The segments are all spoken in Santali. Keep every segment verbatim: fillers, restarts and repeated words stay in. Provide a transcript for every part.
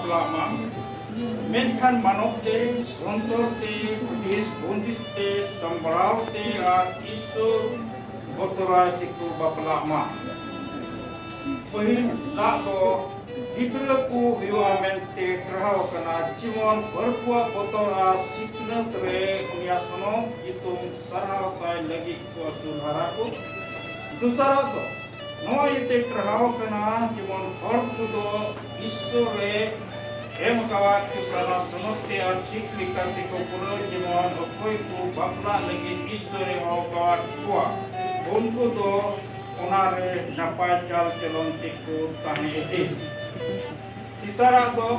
ᱵᱟᱯᱞᱟᱜ ᱢᱟ, ᱢᱮᱱᱠᱷᱟᱱ ᱢᱟᱱᱚᱛ ᱛᱮ, ᱥᱚᱱᱛᱚᱨ ᱛᱮ, ᱦᱤᱥ ᱦᱩᱫᱤᱥ ᱛᱮ, ᱥᱟᱢᱵᱲᱟᱣ ᱛᱮ ᱟᱨ ᱤᱥᱥᱚᱨ ᱵᱚᱛᱚᱨᱟᱭ ᱛᱮᱠᱚ ᱵᱟᱯᱞᱟᱜ ᱢᱟ᱾ ᱯᱟᱹᱦᱤᱞᱟᱜ ᱫᱚ ᱜᱤᱫᱽᱨᱟᱹ ᱠᱚ ᱦᱩᱭᱩᱜᱼᱟ ᱢᱮᱱᱛᱮ ᱴᱟᱨᱦᱟᱣ ᱟᱠᱟᱱᱟ, ᱡᱮᱢᱚᱱ ᱯᱟᱹᱨᱠᱷᱩᱣᱟᱜ ᱵᱚᱛᱚᱨ ᱟᱨ ᱥᱤᱠᱷᱱᱟᱹᱛ ᱨᱮ ᱩᱱᱤᱭᱟᱜ ᱥᱚᱱᱚᱛ ᱧᱩᱛᱩᱢ ᱥᱟᱨᱦᱟᱣ ᱛᱟᱭ ᱞᱟᱹᱜᱤᱫ ᱠᱚ ᱟᱹᱥᱩᱞ ᱦᱟᱨᱟ ᱠᱚ᱾ ᱫᱚᱥᱟᱨᱟᱜ ᱫᱚ ᱱᱚᱣᱟ ᱤᱭᱟᱹᱛᱮ ᱴᱟᱨᱦᱟᱣ ᱟᱠᱟᱱᱟ, ᱡᱮᱢᱚᱱ ᱦᱚᱲ ᱠᱚᱫᱚ ᱤᱥᱥᱚᱨ ᱨᱮ ᱮᱢ ᱟᱠᱟᱣᱟᱫ ᱠᱚ ᱥᱟᱱᱟ ᱥᱚᱱᱚᱛ ᱛᱮ ᱟᱨ ᱴᱷᱤᱠ ᱞᱮᱠᱟ ᱛᱮᱠᱚ ᱯᱩᱨᱟᱹᱣ, ᱡᱮᱢᱚᱱ ᱚᱠᱚᱭ ᱠᱚ ᱵᱟᱯᱞᱟᱜ ᱞᱟᱹᱜᱤᱫ ᱤᱥᱥᱚᱨ ᱮ ᱦᱚᱦᱚ ᱟᱠᱟᱣᱟᱫ ᱠᱚᱣᱟ, ᱩᱱᱠᱩ ᱫᱚ ᱚᱱᱟ ᱨᱮ ᱱᱟᱯᱟᱭ ᱪᱟᱞ ᱪᱚᱞᱚᱱ ᱛᱮᱠᱚ ᱛᱟᱦᱮᱸ ᱤᱫᱤ᱾ ᱛᱮᱥᱟᱨᱟᱜ ᱫᱚ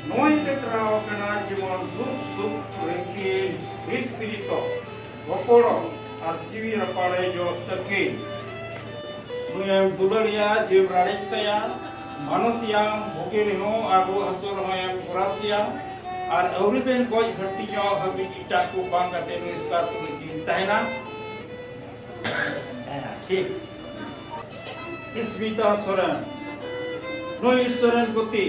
ᱱᱚᱣᱟ ᱤᱭᱟᱹᱛᱮ ᱴᱟᱨᱦᱟᱣ ᱟᱠᱟᱱᱟ, ᱡᱮᱢᱚᱱ ᱫᱩᱠ ᱥᱩᱠ ᱨᱮ ᱠᱤᱱ ᱦᱤᱨᱤᱡ ᱯᱤᱨᱤᱛᱚᱜ, ᱜᱚᱯᱚᱲᱚ ᱟᱨ ᱡᱤᱣᱤ ᱨᱟᱯᱟᱲᱮ ᱡᱚᱜ ᱛᱟᱹᱠᱤᱱ᱾ ᱱᱩᱭᱮᱢ ᱫᱩᱞᱟᱹᱲᱤᱭᱟ, ᱡᱤᱣᱤᱢ ᱨᱟᱲᱮᱡ ᱛᱟᱭᱟ, ᱢᱟᱱᱚᱛᱤᱭᱟᱢ ᱵᱩᱜᱤ ᱨᱮᱦᱚᱸ ᱟᱨ ᱨᱩᱣᱟᱹ ᱦᱟᱹᱥᱩ ᱨᱮᱦᱚᱸ ᱮᱢ ᱜᱚᱨᱟᱥᱮᱭᱟ᱾ ᱟᱨ ᱟᱹᱣᱨᱤ ᱵᱮᱱ ᱜᱚᱡ ᱦᱟᱹᱴᱤᱧᱚᱜ ᱦᱟᱹᱵᱤᱡ ᱮᱴᱟᱜ ᱠᱚ ᱵᱟᱝ ᱠᱟᱛᱮ ᱱᱩᱭ ᱮᱥᱠᱟᱨ ᱛᱩᱞᱩᱡ ᱠᱤᱱ ᱛᱟᱦᱮᱱᱟ᱾ ᱦᱮᱸ, ᱴᱷᱤᱠ᱾ ᱤᱥᱢᱤᱛᱟ ᱥᱚᱨᱮᱱ, ᱱᱩᱭ ᱥᱚᱨᱮᱱ ᱜᱩᱛᱤ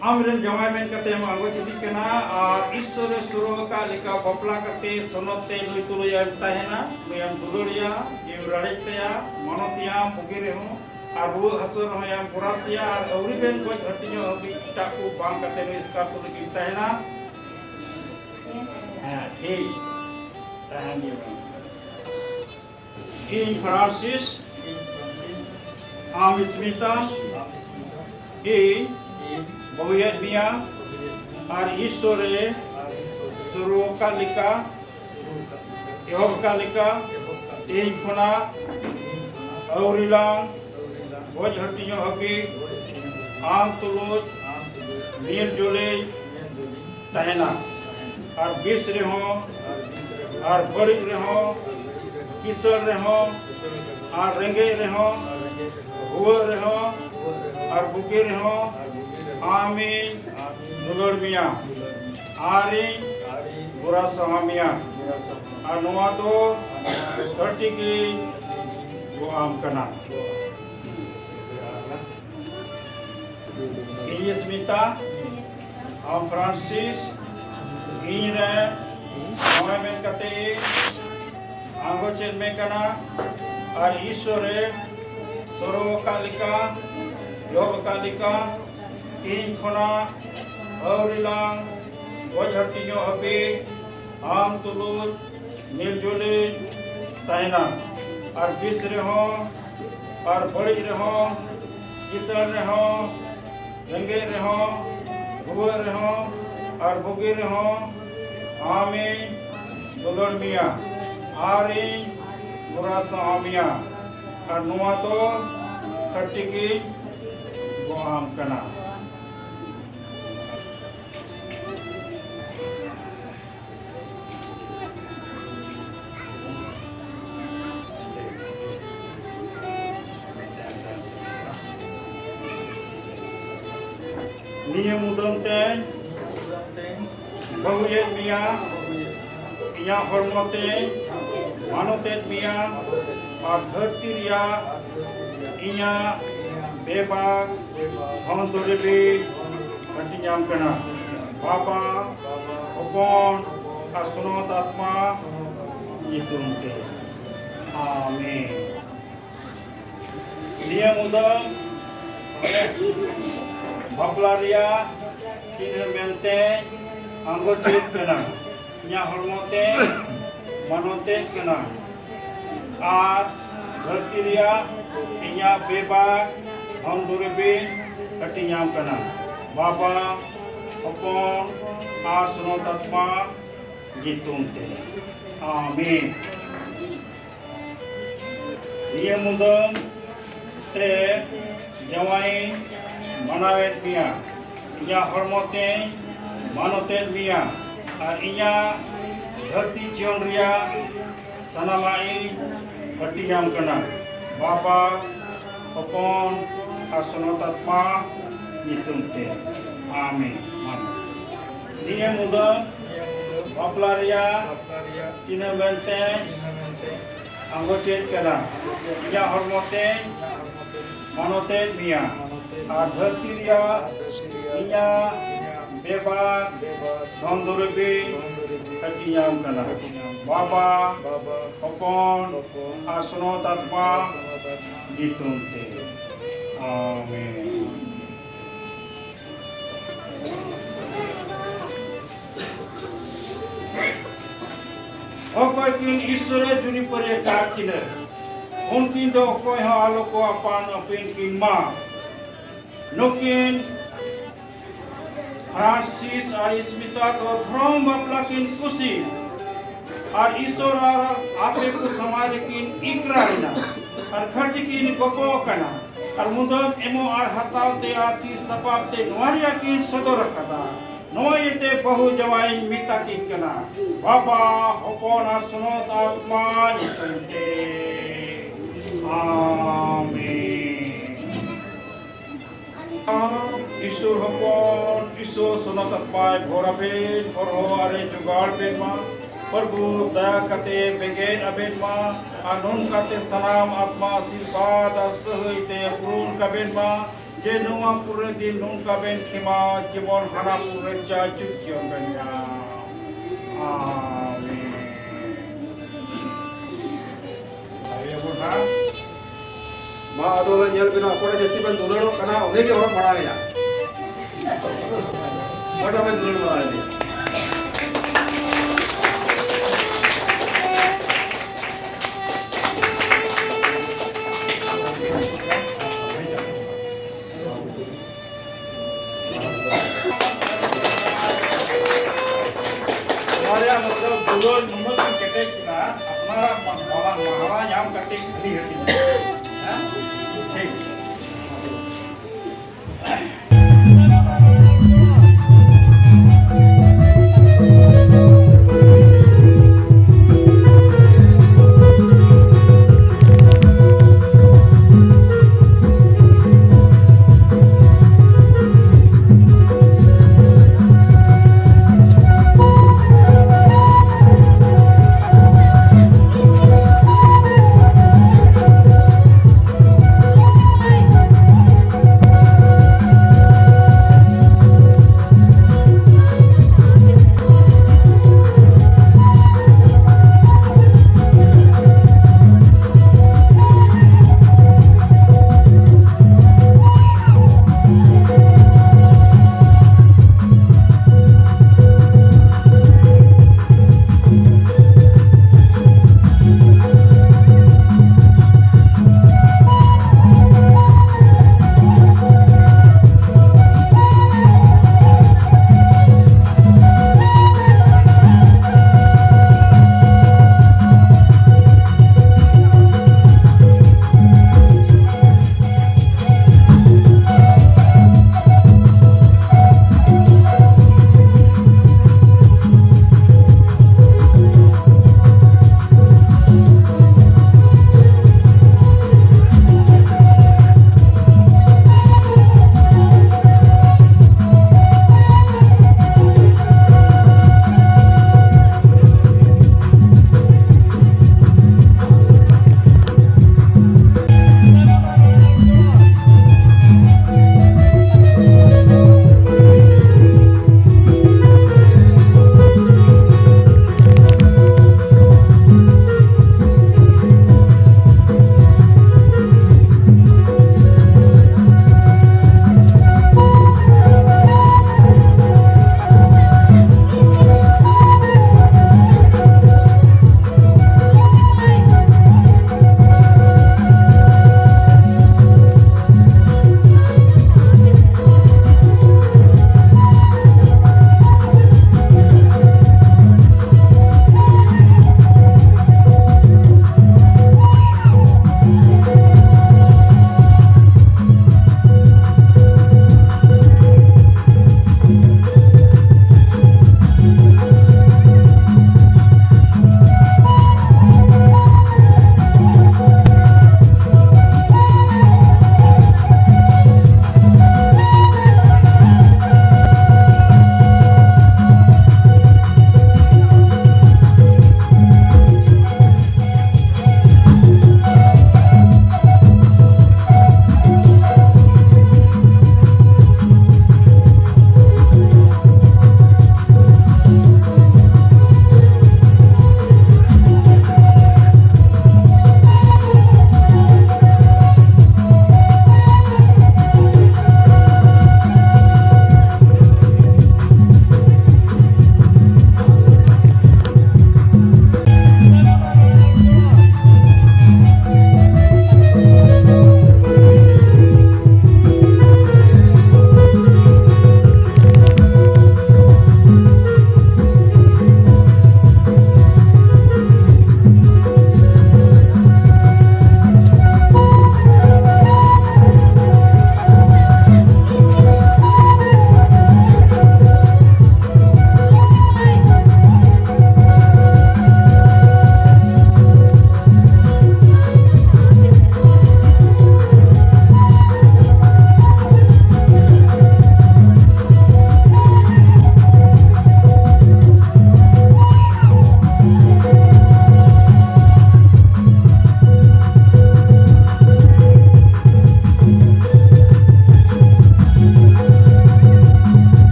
ᱟᱢᱨᱮᱱ ᱡᱟᱶᱟᱭ ᱢᱮᱱ ᱠᱟᱛᱮ ᱮᱢ ᱟᱸᱜᱚᱪ ᱤᱫᱤᱜ ᱠᱟᱱᱟ ᱟᱨ ᱤᱥᱥᱚᱨᱮ ᱥᱩᱨᱚ ᱟᱠᱟᱫ ᱞᱮᱠᱟ ᱵᱟᱯᱞᱟ ᱠᱟᱛᱮ ᱥᱚᱱᱚᱛ ᱛᱮ ᱱᱩᱭ ᱛᱩᱞᱩᱡ ᱮᱢ ᱛᱟᱦᱮᱱᱟ᱾ ᱱᱩᱭᱮᱢ ᱫᱩᱞᱟᱹᱲᱤᱭᱟ, ᱡᱤᱣᱤ ᱨᱟᱲᱮᱡ ᱛᱟᱭᱟ, ᱢᱟᱱᱚᱛᱤᱭᱟᱢ ᱵᱩᱜᱤ ᱨᱮᱦᱚᱸ ᱟᱨ ᱨᱩᱣᱟᱹ ᱦᱟᱹᱥᱩ ᱨᱮᱦᱚᱸ ᱮᱢ ᱜᱚᱨᱟᱥᱮᱭᱟ ᱟᱨ ᱟᱹᱣᱨᱤ ᱵᱮᱱ ᱜᱚᱡ ᱦᱟᱹᱴᱤᱧᱚᱜ ᱦᱟᱹᱵᱤᱡ ᱮᱴᱟᱜ ᱠᱚ ᱵᱟᱝ ᱠᱟᱛᱮ ᱱᱩᱭ ᱮᱥᱠᱟᱨ ᱛᱩᱞᱩᱡ ᱠᱤᱱ ᱛᱟᱦᱮᱱᱟ᱾ ᱦᱮᱸ, ᱴᱷᱤᱠ᱾ ᱛᱟᱦᱮᱱ ᱜᱮ ᱵᱟᱝ᱾ ᱤᱧ ᱯᱷᱨᱟᱱᱥᱤᱥ, ᱟᱢ ᱥᱢᱤᱛᱟ, ᱤᱧ ᱵᱟᱹᱦᱩᱭᱮᱫ ᱢᱮᱭᱟ ᱟᱨ ᱤᱥᱥᱚᱨᱮ ᱥᱩᱨᱩ ᱟᱠᱟᱫ ᱞᱮᱠᱟ, ᱮᱦᱚᱵ ᱟᱠᱟᱫ ᱞᱮᱠᱟ, ᱛᱮᱦᱮᱧ ᱠᱷᱚᱱᱟᱜ ᱟᱹᱣᱨᱤ ᱞᱟᱝ ᱜᱚᱡ ᱦᱟᱹᱴᱤᱧᱚᱜ ᱦᱟᱹᱵᱤᱡ ᱟᱢ ᱛᱩᱞᱩᱡ ᱢᱤᱞ ᱡᱩᱞᱤᱧ ᱛᱟᱦᱮᱱᱟ᱾ ᱟᱨ ᱵᱮᱥ ᱨᱮᱦᱚᱸ ᱟᱨ ᱵᱟᱹᱲᱤᱡ ᱨᱮᱦᱚᱸ, ᱠᱤᱥᱟᱹᱬ ᱨᱮᱦᱚᱸ ᱟᱨ ᱨᱮᱸᱜᱮᱡ ᱨᱮᱦᱚᱸ, ᱨᱩᱣᱟᱹᱜ ᱨᱮᱦᱚᱸ ᱟᱨ ᱵᱩᱜᱤ ᱨᱮᱦᱚᱸ, ᱟᱢᱤᱧ ᱫᱩᱞᱟᱹᱲ ᱢᱮᱭᱟ ᱟᱨᱤᱧ ᱜᱚᱨᱟ ᱥᱟᱦᱟ ᱢᱮᱭᱟ᱾ ᱟᱨ ᱱᱚᱣᱟ ᱫᱚ ᱟᱹᱰᱤ ᱜᱮ ᱜᱚ ᱟᱢ ᱠᱟᱱᱟ᱾ ᱤᱧ ᱥᱢᱤᱛᱟ, ᱟᱢ ᱯᱷᱨᱟᱱᱥᱤᱥ, ᱤᱧ ᱨᱮ ᱱᱚᱜᱼᱚᱭ ᱢᱮᱱ ᱠᱟᱛᱮ ᱟᱬᱜᱚ ᱪᱮᱫ ᱢᱮ ᱠᱟᱱᱟ᱾ ᱟᱨ ᱤᱥᱥᱚᱨᱮ ᱥᱚᱨᱚ ᱟᱠᱟᱫ ᱞᱮᱠᱟ, ᱡᱚᱵ ᱟᱠᱟᱫ ᱞᱮᱠᱟ, ᱛᱤᱦᱤᱧ ᱠᱷᱚᱱᱟᱜ ᱟᱹᱣᱨᱤ ᱞᱟᱝ ᱜᱚᱡ ᱦᱟᱹᱴᱤᱧᱚᱜ ᱦᱟᱹᱵᱤᱡ ᱟᱢ ᱛᱩᱞᱩᱡ ᱢᱤᱞᱡᱩᱞᱤᱧ ᱛᱟᱦᱮᱱᱟ᱾ ᱟᱨ ᱵᱮᱥ ᱨᱮᱦᱚᱸ, ᱟᱨ ᱵᱟᱹᱲᱤᱡ ᱨᱮᱦᱚᱸ, ᱠᱤᱥᱟᱹᱬ ᱨᱮᱦᱚᱸ, ᱨᱮᱸᱜᱮᱡ ᱨᱮᱦᱚᱸ, ᱨᱩᱣᱟᱹᱜ ᱨᱮᱦᱚᱸ, ᱟᱨ ᱵᱩᱜᱤ ᱨᱮᱦᱚᱸ, ᱟᱢᱤᱧ ᱫᱩᱞᱟᱹᱲ ᱢᱮᱭᱟ ᱟᱨᱤᱧ ᱜᱚᱨᱟᱥᱟᱶ ᱢᱮᱭᱟ᱾ ᱟᱨ ᱱᱚᱣᱟ ᱫᱚ ᱠᱷᱟᱹᱴᱤ ᱜᱤᱧ ᱜᱚᱜ ᱟᱢ ᱠᱟᱱᱟ᱾ ᱱᱤᱭᱟᱹ ᱢᱩᱫᱟᱹᱢ ᱛᱮᱧ ᱵᱟᱹᱦᱩᱭᱮᱫ ᱢᱮᱭᱟ, ᱤᱧᱟᱹᱜ ᱦᱚᱲᱢᱚ ᱛᱮᱧ ᱢᱟᱱᱚᱛᱮᱫ ᱢᱮᱭᱟ, ᱟᱨ ᱫᱷᱟᱹᱨᱛᱤ ᱨᱮᱭᱟᱜ ᱤᱧᱟᱹᱜ ᱵᱮᱵᱟᱠ ᱫᱷᱚᱱ ᱫᱩᱨᱤᱵᱤᱧ ᱦᱟᱹᱴᱤᱧᱟᱢ ᱠᱟᱱᱟ᱾ ᱵᱟᱵᱟ, ᱦᱚᱯᱚᱱ ᱟᱨ ᱥᱚᱱᱚᱛ ᱟᱛᱢᱟ ᱧᱩᱛᱩᱢ ᱛᱮ᱾ ᱟᱢᱮᱱ᱾ ᱱᱤᱭᱟᱹ ᱢᱩᱫᱟᱹᱢ ᱵᱟᱯᱞᱟ ᱨᱮᱭᱟᱜ ᱪᱤᱱᱦᱟᱹ ᱢᱮᱱᱛᱮ ᱟᱸᱜᱚᱪᱮᱫ ᱠᱟᱱᱟ᱾ ᱤᱧᱟᱹᱜ ᱦᱚᱲᱢᱚ ᱛᱮ ᱢᱟᱱᱚᱛᱮᱫ ᱠᱟᱱᱟ ᱟᱨ ᱫᱷᱟᱹᱨᱛᱤ ᱨᱮᱭᱟᱜ ᱤᱧᱟᱹᱜ ᱵᱮᱵᱟᱠ ᱫᱷᱚᱱ ᱫᱩᱨᱤᱵᱤᱧ ᱦᱟᱹᱴᱤᱧᱟᱢ ᱠᱟᱱᱟ᱾ ᱵᱟᱵᱟ, ᱦᱚᱯᱚᱱ ᱟᱨ ᱥᱚᱱᱚᱛ ᱟᱛᱢᱟ ᱧᱩᱛᱩᱢ ᱛᱮ᱾ ᱟᱢᱮᱱ᱾ ᱱᱤᱭᱟᱹ ᱢᱩᱫᱟᱹᱢ ᱛᱮ ᱡᱟᱶᱟᱭᱤᱧ ᱢᱟᱱᱟᱣᱮᱫ ᱢᱮᱭᱟ, ᱤᱧᱟᱹᱜ ᱦᱚᱲᱢᱚ ᱛᱮᱧ ᱢᱟᱱᱚᱛᱮᱫ ᱢᱮᱭᱟ, ᱟᱨ ᱤᱧᱟᱹᱜ ᱫᱷᱟᱹᱨᱛᱤ ᱡᱤᱭᱚᱱ ᱨᱮᱭᱟᱜ ᱥᱟᱱᱟᱢᱟᱜ ᱤᱧ ᱦᱟᱹᱴᱤᱧᱟᱢ ᱠᱟᱱᱟ᱾ ᱵᱟᱵᱟ, ᱦᱚᱯᱚᱱ ᱟᱨ ᱥᱚᱱᱚᱛ ᱟᱛᱢᱟ ᱧᱩᱛᱩᱢ ᱛᱮ᱾ ᱟᱢᱮᱱ᱾ ᱱᱤᱭᱟᱹ ᱢᱩᱫᱟᱹᱢ ᱵᱟᱯᱞᱟ ᱨᱮᱭᱟᱜ ᱪᱤᱱᱦᱟᱹ ᱢᱮᱱᱛᱮ ᱟᱸᱜᱚᱪᱮᱫ ᱠᱟᱱᱟ᱾ ᱤᱧᱟᱹᱜ ᱦᱚᱲᱢᱚ ᱛᱮ ᱢᱟᱱᱚᱛᱮᱫ ᱢᱮᱭᱟ᱾ ᱟᱨ ᱫᱷᱟᱹᱨᱛᱤ ᱨᱮᱭᱟᱜ ᱤᱧᱟᱹᱜ ᱵᱮᱵᱟᱨ ᱫᱷᱚᱱ ᱫᱩᱨᱤᱵᱤᱧ ᱦᱟᱹᱴᱤᱧᱟᱢ ᱠᱟᱱᱟ᱾ ᱵᱟᱵᱟ, ᱦᱚᱯᱚᱱ ᱟᱨ ᱥᱚᱱᱚᱛ ᱟᱛᱢᱟ ᱧᱩᱛᱩᱢ ᱛᱮ᱾ ᱟᱢᱮᱱ᱾ ᱚᱠᱚᱭ ᱠᱤᱱ ᱤᱥᱥᱚᱨᱮ ᱡᱩᱨᱤᱯᱟᱹᱨᱤ ᱟᱠᱟᱫ ᱠᱤᱱᱟᱹ, ᱩᱱᱠᱤᱱ ᱫᱚ ᱚᱠᱚᱭ ᱦᱚᱸ ᱟᱞᱚ ᱠᱚ ᱟᱯᱟᱱ ᱟᱹᱯᱤᱱ ᱠᱤᱱ ᱢᱟ᱾ ᱱᱩᱠᱤᱱ ᱯᱷᱨᱟᱱᱥᱤᱥ ᱟᱨ ᱥᱢᱤᱛᱟ ᱫᱚ ᱫᱷᱚᱨᱚᱢ ᱵᱟᱯᱞᱟ ᱠᱤᱱ ᱠᱩᱥᱤ ᱟᱨ ᱤᱥᱥᱚᱨ ᱟᱨ ᱟᱯᱮ ᱠᱚ ᱥᱟᱢᱟᱝ ᱨᱮᱠᱤᱱ ᱤᱠᱨᱟ ᱮᱱᱟ ᱟᱨ ᱠᱷᱟᱹᱴᱤ ᱠᱤᱱ ᱜᱚᱯᱚ ᱟᱠᱟᱱᱟ ᱟᱨ ᱢᱩᱫᱟᱹᱢ ᱮᱢᱚᱜ ᱟᱨ ᱦᱟᱛᱟᱣ ᱛᱮ ᱟᱨ ᱛᱤ ᱥᱟᱯᱟᱵ ᱛᱮ ᱱᱚᱣᱟ ᱨᱮᱭᱟᱜ ᱠᱤᱱ ᱥᱚᱫᱚᱨ ᱟᱠᱟᱫᱟ᱾ ᱱᱚᱣᱟ ᱤᱭᱟᱹᱛᱮ ᱵᱟᱹᱦᱩ ᱡᱟᱶᱟᱭᱤᱧ ᱢᱮᱛᱟ ᱠᱤᱱ ᱠᱟᱱᱟ, ᱵᱟᱵᱟ, ᱦᱚᱯᱚᱱ ᱟᱨ ᱥᱚᱱᱚᱛ ᱟᱛᱢᱟ ᱧᱩᱛᱩᱢ ᱛᱮ᱾ ᱟᱢᱮᱱ᱾ ᱤᱥᱚᱨ ᱦᱚᱯᱚᱱ, ᱤᱥᱚᱨ ᱥᱚᱱᱚᱛ ᱟᱛᱢᱟᱭ ᱵᱷᱚᱨ ᱟᱵᱮᱱ, ᱦᱚᱨᱦᱚ ᱟᱨᱮ ᱡᱚᱜᱟᱲ ᱵᱮᱱ ᱢᱟ᱾ ᱯᱨᱚᱵᱷᱩ ᱫᱟᱭᱟ ᱠᱟᱛᱮ ᱵᱮᱸᱜᱮᱫ ᱟᱵᱮᱱ ᱢᱟ, ᱟᱨ ᱱᱚᱝᱠᱟᱛᱮ ᱥᱟᱱᱟᱢ ᱟᱛᱢᱟ ᱟᱥᱤᱨᱵᱟᱫ ᱟᱨ ᱥᱟᱹᱦᱟᱹᱭ ᱛᱮ ᱯᱩᱨᱩᱱ ᱠᱟᱵᱮᱱ ᱢᱟ, ᱡᱮ ᱱᱚᱣᱟ ᱯᱩᱨᱟᱹ ᱫᱤᱱ ᱱᱚᱝᱠᱟ ᱵᱮᱱ ᱠᱷᱮᱢᱟ, ᱡᱮᱢᱚᱱ ᱦᱟᱱᱟ ᱯᱩᱨᱟᱹ ᱪᱟ ᱪᱩᱠ ᱡᱤᱭᱚᱱ ᱵᱮᱱ ᱧᱟᱢ᱾ ᱟᱢᱮᱱ᱾ ᱫᱟᱲᱮᱭᱟᱵᱚᱱ ᱦᱟᱸᱜ᱾ ᱢᱟ ᱟᱫᱚ ᱞᱮ ᱧᱮᱞ ᱵᱮᱱᱟ, ᱚᱠᱚᱭ ᱡᱟᱹᱥᱛᱤ ᱵᱮᱱ ᱫᱩᱞᱟᱹᱲᱚᱜ ᱠᱟᱱᱟ, ᱩᱱᱤ ᱜᱮ ᱦᱚᱲ ᱢᱟᱲᱟᱝ ᱮᱱᱟ᱾ ᱚᱠᱚᱭᱴᱟᱜ ᱵᱮᱱ ᱫᱩᱞᱟᱹᱲ ᱢᱟᱲᱟᱝ ᱮᱱᱟ? ᱱᱚᱣᱟ ᱨᱮᱭᱟᱜ ᱢᱚᱛᱞᱚᱵ ᱫᱩᱞᱟᱹᱲ ᱱᱩᱱᱟᱹᱜ ᱮᱢ ᱠᱮᱴᱮᱡ ᱠᱮᱫᱟ, ᱟᱯᱱᱟᱨᱟᱜ ᱢᱟ-, ᱢᱟᱞᱟ ᱢᱟᱦᱟᱨᱟ ᱧᱟᱢ ᱠᱟᱛᱮ ᱠᱷᱟᱹᱞᱤ ᱦᱟᱹᱴᱤᱧ᱾ ᱦᱮᱸ? ᱴᱷᱤᱠ᱾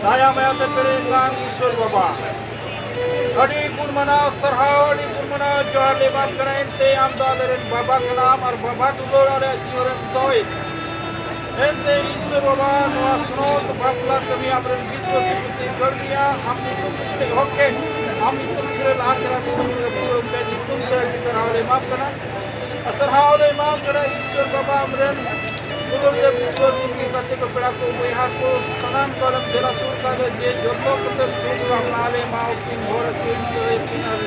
ᱫᱟᱭᱟ ᱢᱟᱭᱟ ᱛᱮ ᱯᱮᱨᱮᱡ ᱟᱠᱟᱱ ᱤᱥᱥᱚᱨ ᱵᱟᱵᱟ, ᱟᱹᱰᱤ ᱜᱩᱱ ᱢᱟᱱᱟᱣ ᱥᱟᱨᱦᱟᱣ, ᱟᱹᱰᱤ ᱜᱩᱱ ᱢᱟᱱᱟᱣ ᱡᱚᱦᱟᱨ ᱞᱮ ᱮᱢᱟᱢ ᱠᱟᱱᱟ᱾ ᱮᱱᱛᱮ ᱟᱢ ᱫᱚ ᱟᱞᱮᱨᱮᱱ ᱵᱟᱵᱟ ᱠᱟᱱᱟᱢ ᱟᱨ ᱵᱟᱵᱟ ᱫᱩᱞᱟᱹᱲ ᱟᱞᱮᱭᱟᱜ ᱡᱤᱭᱚᱱ ᱨᱮᱢ ᱫᱚᱦᱚᱭᱮᱫ ᱠᱟᱱᱟ᱾ ᱮᱱᱛᱮ ᱤᱥᱥᱚᱨ ᱵᱟᱵᱟ, ᱱᱚᱣᱟ ᱥᱚᱱᱚᱛ ᱵᱟᱯᱞᱟ ᱠᱟᱹᱢᱤ ᱟᱢᱨᱮᱱ ᱵᱤᱥᱥᱚᱥᱤ ᱠᱚ ᱛᱤᱧ ᱜᱟᱹᱲ ᱢᱮᱭᱟ᱾ ᱟᱢ ᱧᱩᱛᱩᱢ ᱛᱮᱞᱮ ᱮᱦᱚᱵ ᱠᱮᱫ, ᱟᱢ ᱧᱩᱛᱩᱢ ᱛᱮᱞᱮ ᱞᱟᱦᱟ ᱪᱟᱞᱟᱜ ᱠᱟᱱᱟ᱾ ᱧᱩᱛᱩᱢ ᱛᱮ ᱟᱹᱰᱤ ᱥᱟᱨᱦᱟᱣ ᱞᱮ ᱮᱢᱟᱢ ᱠᱟᱱᱟ᱾ ᱥᱟᱨᱦᱟᱣ ᱞᱮ ᱮᱢᱟᱢ ᱠᱟᱱᱟ ᱤᱥᱥᱚᱨ ᱵᱟᱵᱟ, ᱟᱢᱨᱮᱱ ᱠᱩᱴᱩᱢ ᱨᱮ ᱢᱤᱫ ᱥᱚᱨ ᱢᱤᱫ ᱜᱟᱛᱮ ᱠᱚ, ᱯᱮᱲᱟ ᱠᱚ, ᱵᱚᱭᱦᱟ ᱠᱚ, ᱥᱟᱱᱟᱢ ᱠᱚ ᱟᱞᱮᱢ ᱫᱮᱞᱟ ᱥᱩᱨ ᱠᱟᱜ ᱞᱮ, ᱡᱮ ᱡᱚᱛᱚ ᱠᱚᱛᱮ ᱥᱩᱠ ᱨᱮ ᱟᱯᱱᱟᱨ ᱞᱮ ᱮᱢᱟ ᱠᱤᱱ, ᱦᱚᱲ ᱟᱹᱠᱤᱱ, ᱥᱟᱹᱭ ᱟᱹᱠᱤᱱ ᱟᱨ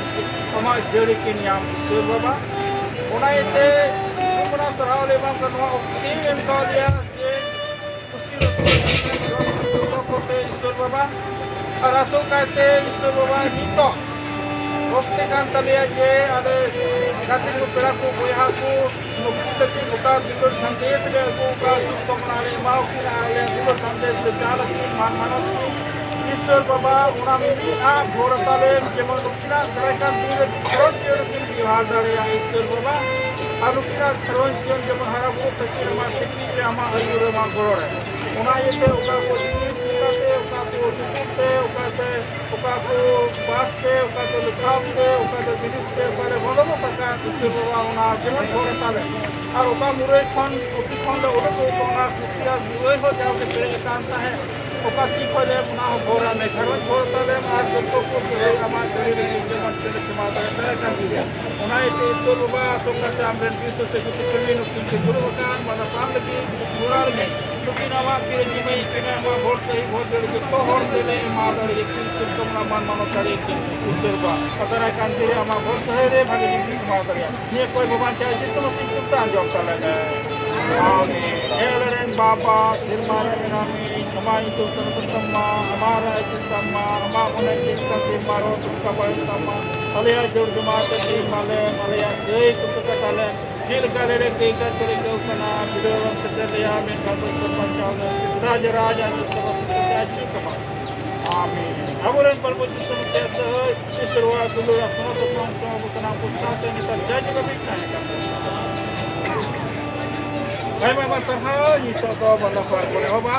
ᱟᱢᱟᱜ ᱡᱟᱹᱲᱤ ᱠᱤᱱ ᱧᱟᱢ ᱤᱥᱥᱚᱨ ᱵᱟᱵᱟ᱾ ᱚᱱᱟ ᱤᱭᱟᱹᱛᱮ ᱟᱹᱰᱤ ᱢᱟᱨᱟᱝ ᱥᱟᱨᱦᱟᱣ ᱞᱮ ᱮᱢᱟᱢ ᱠᱟᱱᱟ, ᱱᱚᱣᱟ ᱚᱠᱛᱮ ᱮᱢ ᱠᱟᱣ ᱞᱮᱭᱟ ᱡᱮ ᱠᱩᱥᱤ ᱨᱟᱹᱥᱠᱟᱹ ᱡᱚᱛᱚ ᱠᱚᱛᱮ ᱤᱥᱥᱚᱨ ᱵᱟᱵᱟ᱾ ᱟᱨ ᱟᱥᱚᱜ ᱠᱟᱭᱛᱮ ᱤᱥᱥᱚᱨ ᱵᱟᱵᱟ ᱱᱤᱛᱚᱜ ᱚᱠᱛᱮ ᱠᱟᱱ ᱛᱟᱞᱮᱭᱟ ᱡᱮ ᱟᱞᱮ ᱜᱟᱛᱮ ᱠᱚ, ᱯᱮᱲᱟ ᱠᱚ, ᱵᱚᱭᱦᱟ ᱠᱚ, ᱱᱩᱠᱩ ᱞᱟᱹᱜᱤᱫ ᱜᱚᱴᱟ ᱫᱩᱞᱟᱹᱲ ᱥᱟᱸᱫᱮᱥ ᱞᱮ ᱟᱹᱜᱩ ᱟᱠᱟᱫ, ᱥᱩᱠ ᱠᱟᱢᱱᱟ ᱞᱮ ᱮᱢᱟ ᱠᱤᱱᱟ ᱟᱨ ᱟᱞᱮᱭᱟᱜ ᱫᱩᱞᱟᱹᱲ ᱥᱟᱸᱫᱮᱥ ᱞᱮ ᱪᱟᱞ ᱟᱹᱠᱤᱱ ᱢᱟᱱ ᱢᱟᱱᱚᱛ ᱠᱤᱱ᱾ ᱤᱥᱥᱚᱨ ᱵᱟᱵᱟ, ᱚᱱᱟ ᱢᱤᱫ ᱟᱢ ᱜᱚᱲᱚ ᱛᱟᱞᱮᱢ, ᱡᱮᱢᱚᱱ ᱱᱩᱠᱤᱱᱟᱜ ᱫᱟᱨᱟᱭ ᱠᱟᱱ ᱫᱤᱱ ᱨᱮ ᱜᱷᱟᱨᱚᱸᱡᱽ ᱡᱤᱭᱚᱱ ᱨᱮᱠᱤᱱ ᱵᱮᱣᱦᱟᱨ ᱫᱟᱲᱮᱭᱟᱜᱼᱟ ᱤᱥᱥᱚᱨ ᱵᱟᱵᱟ᱾ ᱟᱨ ᱱᱩᱠᱤᱱᱟᱜ ᱜᱷᱟᱨᱚᱸᱡᱽ ᱡᱤᱭᱚᱱ ᱡᱮᱢᱚᱱ ᱦᱟᱨᱟ ᱵᱩᱨᱩᱜ ᱛᱟᱹᱠᱤᱱ ᱟᱢᱟᱜ ᱥᱤᱠᱲᱤᱡ ᱨᱮ, ᱟᱢᱟᱜ ᱟᱹᱭᱩᱨ ᱨᱮ, ᱟᱢᱟᱜ ᱜᱚᱲᱚ ᱨᱮ᱾ ᱚᱱᱟ ᱤᱭᱟᱹᱛᱮ ᱚᱠᱟ ᱠᱚ ᱡᱤᱱᱤᱥ ᱪᱤᱠᱟᱹᱛᱮ, ᱚᱠᱟ ᱠᱚ ᱥᱩᱛᱟᱹᱢ ᱛᱮ, ᱚᱠᱟᱛᱮ, ᱚᱠᱟ ᱠᱚ ᱵᱟᱥ ᱛᱮ, ᱚᱠᱟ ᱫᱚ ᱞᱮᱠᱷᱟᱯ ᱛᱮ, ᱚᱠᱟ ᱫᱚ ᱵᱤᱨᱤᱥ ᱛᱮ, ᱚᱠᱟ ᱨᱮ ᱵᱚᱱᱫᱚᱵᱚᱥ ᱟᱠᱟᱫ ᱤᱥᱥᱚᱨ ᱵᱟᱵᱟ, ᱚᱱᱟ ᱡᱮᱢᱚᱱ ᱜᱷᱚᱨ ᱛᱟᱞᱮ᱾ ᱟᱨ ᱚᱠᱟ ᱢᱩᱨᱟᱹᱭ ᱠᱷᱚᱱ, ᱯᱩᱛᱷᱤ ᱠᱷᱚᱱ ᱞᱮ ᱩᱰᱩᱠ ᱠᱚ, ᱚᱱᱟ ᱯᱩᱛᱷᱤ ᱟᱨ ᱢᱩᱨᱟᱹᱭ ᱦᱚᱸ ᱡᱟᱣᱜᱮ ᱯᱮᱨᱮᱡ ᱟᱠᱟᱱ ᱛᱟᱦᱮᱸᱫ, ᱚᱠᱟ ᱛᱤ ᱠᱷᱚᱱ ᱞᱮ ᱚᱱᱟ ᱦᱚᱸ ᱜᱷᱚᱨ ᱟᱞᱮ, ᱜᱷᱟᱨᱚᱸᱡᱽ ᱜᱷᱚᱨ ᱛᱟᱞᱮᱢ ᱟᱨ ᱡᱚᱛᱚ ᱠᱚ ᱥᱟᱹᱜᱟᱹᱭ ᱟᱢᱟᱜ ᱡᱟᱹᱲᱤ ᱨᱮᱜᱮ ᱡᱮᱢᱚᱱ ᱪᱮᱫ ᱠᱷᱮᱢᱟ ᱫᱟᱲᱮ ᱫᱟᱲᱮ ᱠᱟᱱ ᱜᱮᱭᱟ᱾ ᱚᱱᱟ ᱤᱭᱟᱹᱛᱮ ᱤᱥᱥᱚᱨ ᱵᱟᱵᱟ ᱟᱥᱚᱜ ᱠᱟᱛᱮ ᱟᱢᱨᱮᱱ ᱵᱤᱨ ᱥᱩᱥᱮ ᱜᱩᱛᱤ ᱠᱟᱹᱢᱤ ᱱᱩᱠᱤᱱ ᱠᱚ ᱫᱩᱲᱩᱵ ᱟᱠᱟᱱ ᱵᱟᱫᱟ ᱯᱟᱱ ᱞᱟᱹᱜᱤᱫ ᱜᱷᱚᱲᱟ ᱞᱟᱹᱜᱤᱫ ᱱᱩᱠᱤᱱ ᱟᱢᱟᱜ ᱛᱤ ᱨᱮ ᱡᱤᱢᱟᱹᱭ ᱠᱤᱱᱟ, ᱟᱢᱟᱜ ᱵᱷᱚᱨᱥᱟ ᱦᱤ ᱵᱷᱚᱨ ᱡᱟᱹᱲᱤ ᱡᱚᱛᱚ ᱦᱚᱲ ᱛᱮᱞᱮ ᱮᱢᱟ ᱫᱟᱲᱮᱭᱟᱠᱤᱱ, ᱥᱩᱠ ᱠᱟᱢᱱᱟ ᱢᱟᱱ ᱢᱟᱱᱚᱛ ᱫᱟᱲᱮᱭᱟᱠᱤᱱ ᱤᱥᱥᱚᱨ ᱵᱟᱵᱟ᱾ ᱫᱟᱨᱟᱭ ᱠᱟᱱ ᱫᱤᱱ ᱨᱮ ᱟᱢᱟᱜ ᱵᱷᱚᱨᱥᱟ ᱨᱮ ᱵᱷᱟᱜᱮ ᱡᱤᱵᱤ ᱮᱢᱟ ᱫᱟᱲᱮᱭᱟᱜᱼᱟ᱾ ᱱᱤᱭᱟᱹ ᱠᱚᱭ ᱵᱟᱵᱟ ᱪᱟᱭ ᱡᱤᱥᱩ ᱢᱟᱥᱤ ᱧᱩᱛᱩᱢ ᱛᱮ ᱟᱸᱡᱚᱢ ᱛᱟᱞᱮ ᱢᱮ᱾ ᱟᱢᱮᱱ᱾ ᱦᱮ ᱟᱞᱮᱨᱮᱱ ᱵᱟᱵᱟ, ᱥᱮᱨᱢᱟ ᱨᱮ ᱢᱮᱱᱟᱢ ᱢᱮ, ᱟᱢᱟᱜ ᱧᱩᱛᱩᱢ ᱥᱚᱨᱜᱚ ᱛᱟᱢ ᱢᱟ, ᱟᱢᱟᱜ ᱨᱟᱡᱽ ᱦᱤᱡᱩᱜ ᱛᱟᱢ ᱢᱟ, ᱟᱢᱟᱜ ᱢᱚᱱᱮ ᱪᱮᱫ ᱞᱮᱠᱟ ᱥᱮᱨᱢᱟ ᱨᱮ ᱦᱚᱸ ᱚᱱᱠᱟ ᱵᱟᱭ ᱦᱩᱭᱩᱜ ᱛᱟᱢ ᱢᱟ᱾ ᱟᱞᱮᱭᱟᱜ ᱡᱚᱢ ᱡᱚᱢᱟᱜ ᱫᱚ ᱛᱮᱦᱮᱧ ᱮᱢᱟ ᱞᱮᱢ, ᱟᱞᱮᱭᱟᱜ ᱫᱟᱹᱭ ᱠᱚ ᱠᱟᱛᱟ ᱞᱮᱢ, ᱪᱮᱫ ᱞᱮᱠᱟ ᱟᱞᱮ ᱞᱮ ᱫᱟᱹᱭ ᱠᱟᱛ ᱠᱚ ᱟᱹᱭᱠᱟᱹᱣ ᱠᱟᱱᱟ, ᱵᱤᱰᱟᱹᱣ ᱨᱮᱢ ᱥᱮᱴᱮᱨ ᱞᱮᱭᱟ, ᱢᱮᱱᱠᱷᱟᱱ ᱵᱚᱪᱷᱚᱨ ᱵᱟᱧᱪᱟᱣ ᱞᱮ, ᱨᱟᱡᱽ ᱨᱟᱡᱽ ᱟᱨ ᱥᱚᱨᱚᱥᱚᱛᱤ ᱛᱮ ᱟᱹᱪᱩᱨ ᱛᱟᱢᱟ᱾ ᱟᱢᱮᱱ᱾ ᱟᱵᱚᱨᱮᱱ ᱯᱨᱚᱵᱷᱩ ᱡᱤᱥᱩ ᱢᱮᱥᱤᱭᱟᱜ ᱥᱟᱹᱦᱟᱹᱭ, ᱤᱥᱚᱨ ᱟᱜ ᱫᱩᱞᱟᱹᱲ ᱟᱨ ᱥᱚᱱᱚᱛ ᱥᱚᱝ ᱟᱵᱚ ᱥᱟᱱᱟᱢ ᱠᱚ ᱥᱟᱶᱛᱮ ᱱᱮᱛᱟᱨ ᱡᱟᱭ ᱡᱩᱜᱽ ᱦᱟᱹᱵᱤᱡ ᱛᱟᱦᱮᱱ ᱠᱟᱱ ᱛᱟᱵᱚᱱᱟ᱾ ᱟᱭᱢᱟ ᱟᱭᱢᱟ ᱥᱟᱨᱦᱟᱣ᱾ ᱱᱤᱛᱚᱜ ᱫᱚ ᱵᱟᱞᱟ ᱯᱟᱨ ᱵᱚᱱ ᱮᱦᱚᱵᱟ᱾